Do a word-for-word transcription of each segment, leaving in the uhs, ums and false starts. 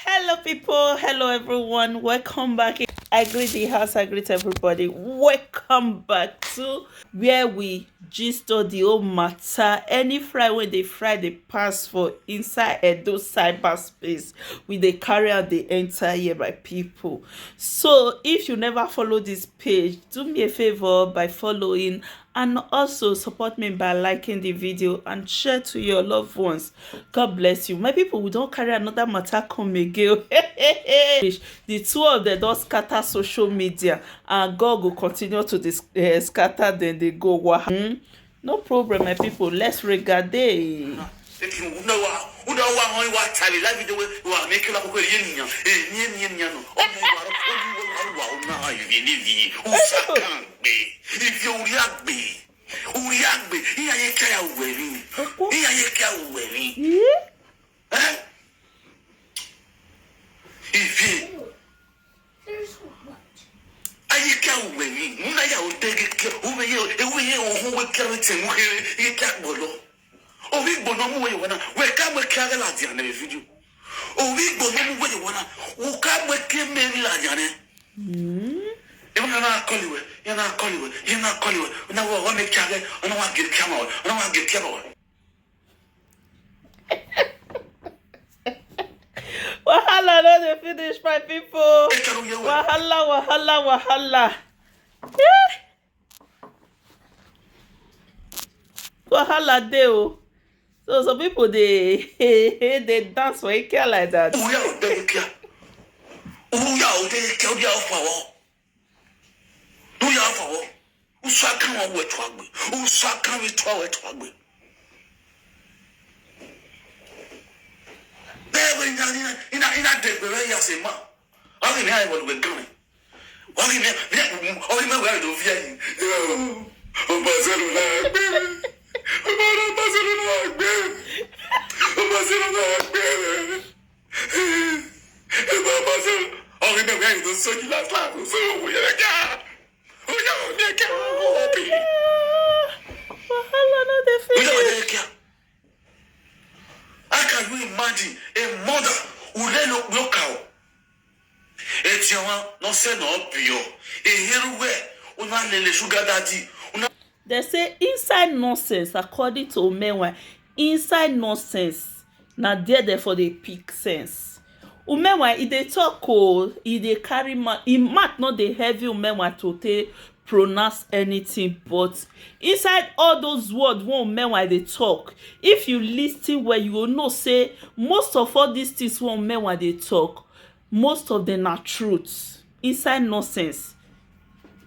Hello, people. Hello, everyone. Welcome back. I greet the house. I greet everybody. Welcome back to where we gist all the whole matter. Any fry wey dey fry dey pass for inside Edo cyberspace, we dey carry out the entire year, my people. So if you never follow this page, do me a favor by following and also support me by liking the video and share to your loved ones. God bless you. My people, we don carry another matter come again. The two of them don scatter social media, and God go continue to dis-, eh, scatter them. They go wa. Hmm? No problem, my people. Let's regade. Una wa, una wa hon wa tali la video we wa make la ko yen nyan. Eh, nyan, nyan, nyan, no. O mo wa ro, o mo wa ro, wa o na, ah, you dey live, you dey. Usa kan gbe. If you react gbe. Uri agbe, iya ye kya ya uwe ni. Iya ye kya ya uwe ni. Eh? Ife. Aye kya ya uwe ni. Muna ya odege kya, uwe ye, uwe ye, oho we kya we tenu here, ye kya gbolo. Owi gbolo mu we wana, we ka we kya la di ane video. Owi gbolo mu we wana, we ka we ke me la di ane. Mm. Ema na koli we, ya na koli we, ya na koli we. Na wa, wa me kya we, na wa gir kya ma we, na wa gir kya ma we. Wahala no dey finish, my people. Wahala, wahala, wahala. Eh? Wahala dey o. So some people dey, dey dance for Ikea like that. Uya o dey Ikea. Uya o dey Ikea, uya o fa wo. Uya o fa wo. Usa kan wa we to agbe. Usa kan we to we to agbe. Bẹ́ẹ̀ ni, ina, ina, ina, ina dẹ̀gbẹ̀rẹ̀ yà sẹ̀ mọ́. Wọ́n rí mi àyẹ̀wò lùgbẹ̀ gan mi. Wọ́n rí mi, mi, wọ́n rí mi wẹ̀ ló fi ẹ̀yìn. Ó bá sẹ́nu náà gbé mi. Ó bá lọ bá sẹ́nu náà gbé mi. Ó bá sẹ́nu náà gbé mi. Ó bá bá sẹ́nu. Wọ́n rí mi wẹ̀ ló sọ́jú lásán, sọ́jú òkú yẹn lẹ́jà. Ó yà wọ́n ní ẹ̀kẹ́ wọn kó wọ́n bì. Wahala no dey finish. How can you imagine a mother who let no, no cow? Etiawa, no say no pure. A hero where, una lele sugar daddy. Una They say inside nonsense, according to Umenwa, inside nonsense, na there they for dey pick sense. Umenwa, e dey talk o, e dey carry mouth, e mouth no dey heavy Umenwa to take pronounce anything, but inside all those words wey Umenwa dey talk, if you listen well, you go know say most of all these things wey Umenwa dey talk, most of them na truth. Inside nonsense,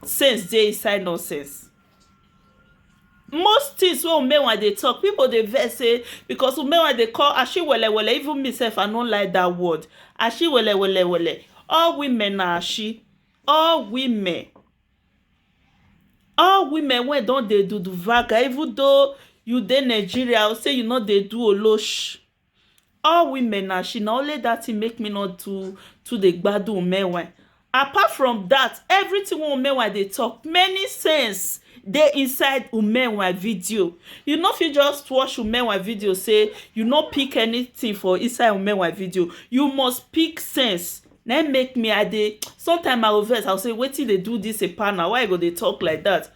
sense dey inside nonsense. Most things wey Umenwa dey talk, people dey vex say because Umenwa dey call ashi wele wele. Even me sef, I no like that word. Ashi wele wele wele. All women na ashi. All women. All women wey don dey do do vaga, even though you dey Nigeria, or say you no dey do olosh. All women na ashi, na only that thing make me not to, to dey gbadun Umenwa. Apart from that, everything wey Umenwa dey talk, many sense dey inside Umenwa video. You no fit just watch Umenwa video say you no pick anything for inside Umenwa video. You must pick sense. Na im make me, I dey, sometimes I go vex, I go say, "Wetin dey do this a partner? Why you go dey talk like that?"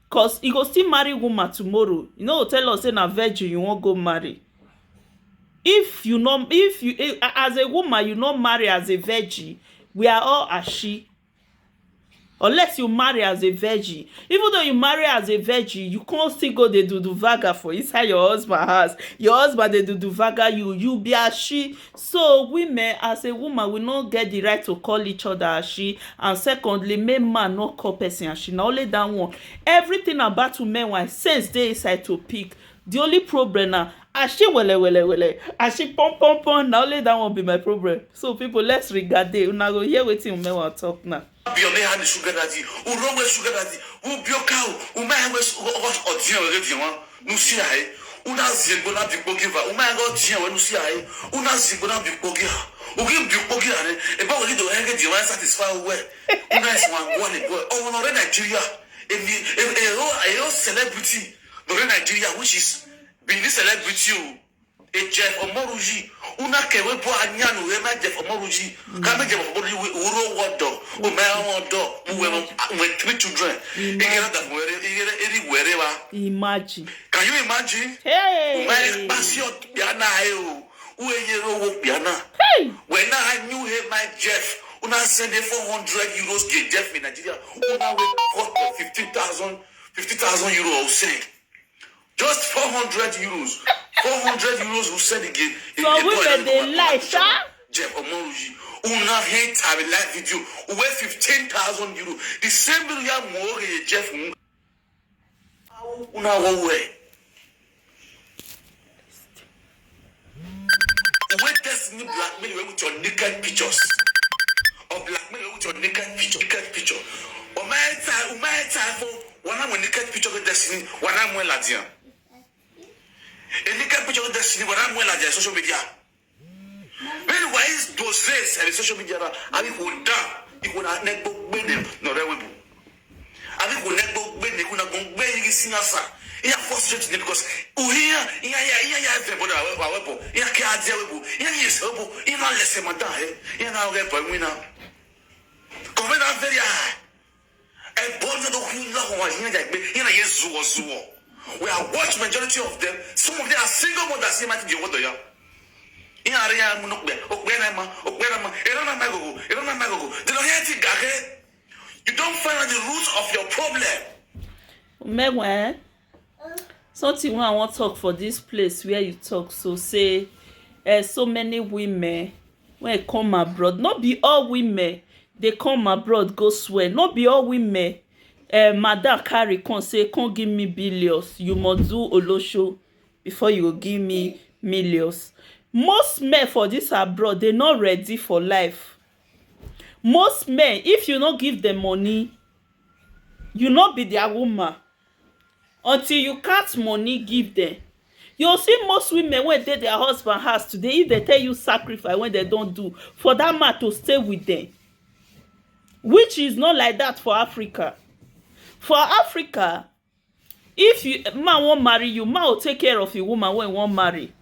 'Cause you go still marry woman tomorrow. You no go tell us say na virgin you wan go marry. If you no, if you, eh, as a woman, you no marry as a virgin, we are all ashi. Unless you marry as a virgin. Even though you marry as a virgin, you can't still go dey do do vaga for inside your husband house. Your husband dey do do vaga you, you be ashi. So women, as a woman, we no get the right to call each other ashi. And secondly, make man no call person ashi. Na only that one. Everything about women, why sense dey inside to pick. The only problem na ashi wele wele wele, ashi pom pom pom. Na only that one be my problem. So people, let's regard dey. Una go hear wetin Umenwa talk now. Bi ome ha ni sugar daddy. Uro we sugar daddy. U bi oka o. U ma we su-, o, o, o, di o, di o, wa. Nu si ai. Una zi gbo na bi pogi va. U ma go di o, nu si ai. Una zi gbo na bi pogi ha. U gi bi pogi ha ne. E ba we do he di wa satisfy we. Una is one one go. O no re Nigeria. E mi, e, e o, e o celebrity. No re Nigeria, which is Benin celebrity o. E Jeff Omoruji, una ke we bo anyanu we ma Jeff Omoruji. Ka me Jeff Omoruji we uro wodo, o me wodo, we we three children. E get that we e get e were wa. Imagine. Can you imagine? Hey. My passion piana e o. U e yero wo piana. Hey. When I knew him, my Jeff, una send a four hundred euros to Jeff in Nigeria. Una we cut fifteen thousand, fifty thousand euro, I'll send. Just four hundred euros. Four hundred euros will send again. So we be dey lie, sha? Jeff Omoruji. Una hate have a live video. We fifteen thousand euro. The same video ya mo Jeff. Una wo we. We Destiny blackmail you with your naked pictures. Or blackmail you with your naked picture, naked picture. O ma eta, o ma eta for one of naked picture with Destiny, one of my ladian. A naked picture with Destiny, one of my ladian social media. Meanwhile, is those days and social media, I mean, who da, you would not go with them, no, they will. Abi ko ne gbogbo ne kuna gbogbo yi si na sa. Iya frustrate ne because o iya iya iya iya iya ve boda wa wa bo. Iya ke adia we bo. Iya ni se bo. Iya na lese ma da he. Iya na ge bo mi na. Ko me na very high. E bo na do hu na ko wa iya ja gbe. Iya na Yesu wo zuwo. We are watch majority of them. Some of them are single mothers. Ima ti je wodo ya. Iya re ya mu no gbe. O gbe na ma. O gbe na ma. Era na ma gogo. Era na ma gogo. De lo he ti ga ke. You don't find out the root of your problem. Meanwhile, something wey I wan talk for this place where you talk so say eh, so many women wey come abroad, no be all women dey come abroad go swear, no be all women eh, madam carry come say come give me billions, you must do olosho before you go give me millions. Most men for this abroad, they not ready for life. Most men, if you no give them money, you no be their woman until you count money give them. You see most women wey dey their husband house today, if they tell you sacrifice wey they don do for that man to stay with them, which is not like that for Africa. For Africa, if you man wan marry you, man go take care of the woman wey wan marry.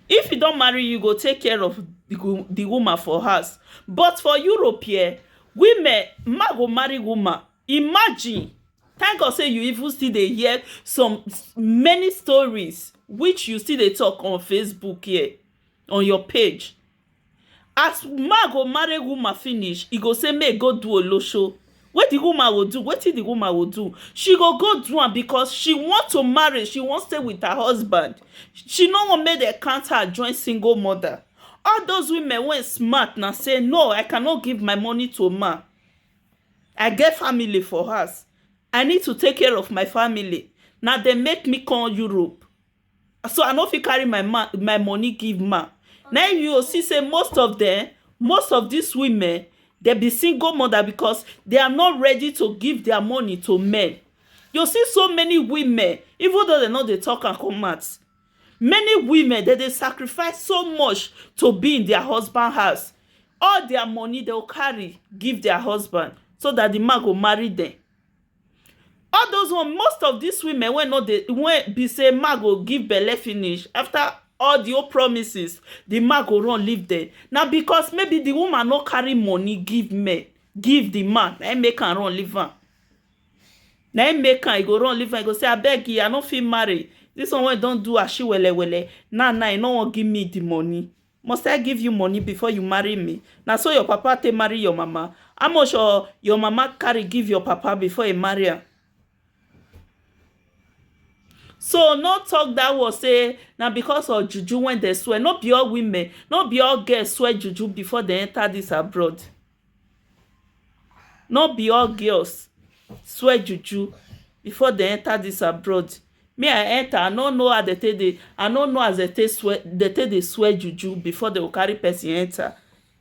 If you don marry, you go take care of the, wo- the woman for house. But for Europe here, women, man go marry woman. Imagine. Thank God say you even still dey hear some s- many stories which you still dey talk on Facebook here, on your page. As man go marry woman finish, e go say make e go do olosho. Wey the woman go do, wetin the woman go do? She go go do am because she want to marry, she wan stay with her husband. She no wan make dem count her join single mother. All those women wey smart na say, no, I cannot give my money to man. I get family for house. I need to take care of my family. Na dem make me come Europe. So I no fit carry my ma- my money give man. Now you go see say most of them, most of these women, they be single mother because they are not ready to give their money to men. You see so many women, even though they no dey talk and come out, many women they dey sacrifice so much to be in their husband house. All their money they will carry give their husband so that the man go marry them. All those one, most of these women wey no dey, wey be say man go give belle finish, after all the old promises, the man go run leave them. Na because maybe the woman no carry money give men, give the man, na im make am run leave am. Na im make am, e go run leave am, e go say, abeg, I no fit marry. This one wey don do ashi wele wele, now now e no wan give me the money. Must I give you money before you marry me? Na so your papa take marry your mama. How much your, your mama carry give your papa before he marry am? So no talk that word say na because of juju wey dem swear. No be all women, no be all girls swear juju before dem enter this abroad. No be all girls swear juju before dem enter this abroad. Me I enter, I no know how dem take dey, I no know as dem take swear, dem take dey swear juju before dem go carry person enter,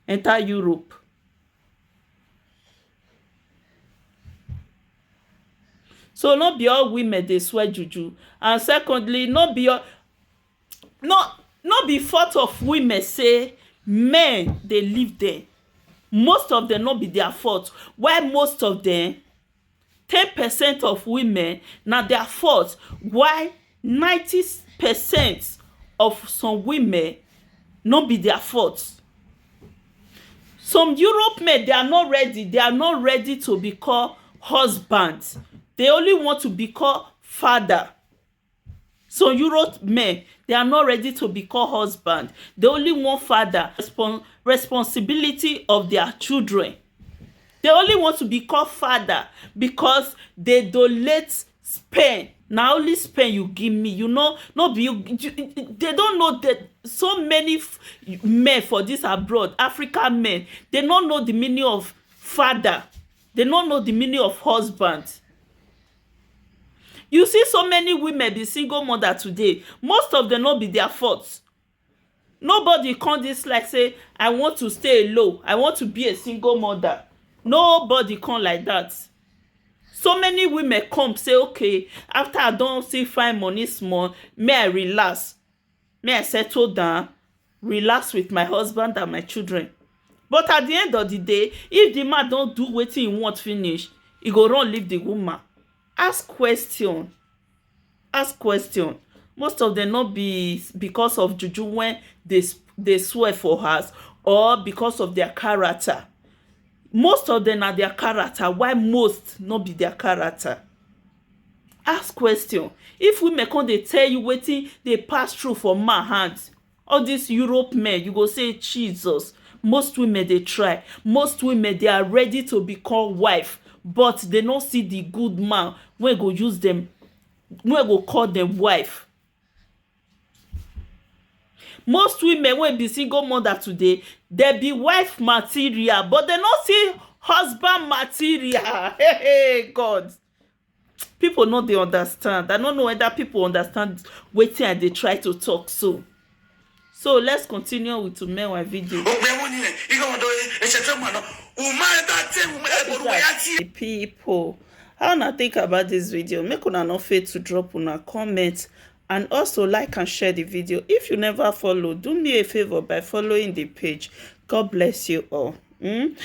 enter Europe. So no be all women dey swear juju. And secondly, no be all, no, no be fault of women say men dey leave them. Most of them no be their fault. Why most of them, ten percent of women na their fault. Why ninety percent of some women no be their fault. Some Europe men, they are not ready. They are not ready to be called husbands. They only want to be called father. Some Europe men, they are not ready to be called husband. They only want father. Respon- responsibility of their children. They only want to be called father because they donate sperm. Na only sperm you give me. You know, no be you, you. They don't know that so many f- men for this abroad, African men, they don't know the meaning of father. They don't know the meaning of husband. You see so many women be single mother today. Most of them no be their fault. Nobody come this life say, "I want to stay alone. I want to be a single mother." Nobody come like that. So many women come say, "Okay, after I don see fine money small, may I relax. May I settle down, relax with my husband and my children." But at the end of the day, if the man don do wetin he want finish, he go run leave the woman. Ask question. Ask question. Most of them not be because of juju when they s- they swear for house, or because of their character. Most of them are their character. Why most not be their character? Ask question. If women come, they tell you wetin they pass through for man hand. All these Europe men, you go say, "Jesus." Most women, they try. Most women, they are ready to become wife, but they don't see the good man wey go use them, wey go call them wife. Most women wey be single mother today, they be wife material, but they not see husband material. Hey, God. People no dey understand. I don't know whether people understand wetin I dey try to talk so. So let's continue with Umewa video. Ogbe wọn ni ẹ, ike wọn dọ ẹ, ẹ ṣe fẹ́ mọ̀ náà. Uma ẹ bá tẹ, uma ẹ bọ̀rọ̀ wáyà tí. The people, how una think about this video? Make una no fail to drop una comment, and also like and share the video. If you never follow, do me a favor by following the page. God bless you all. Mm?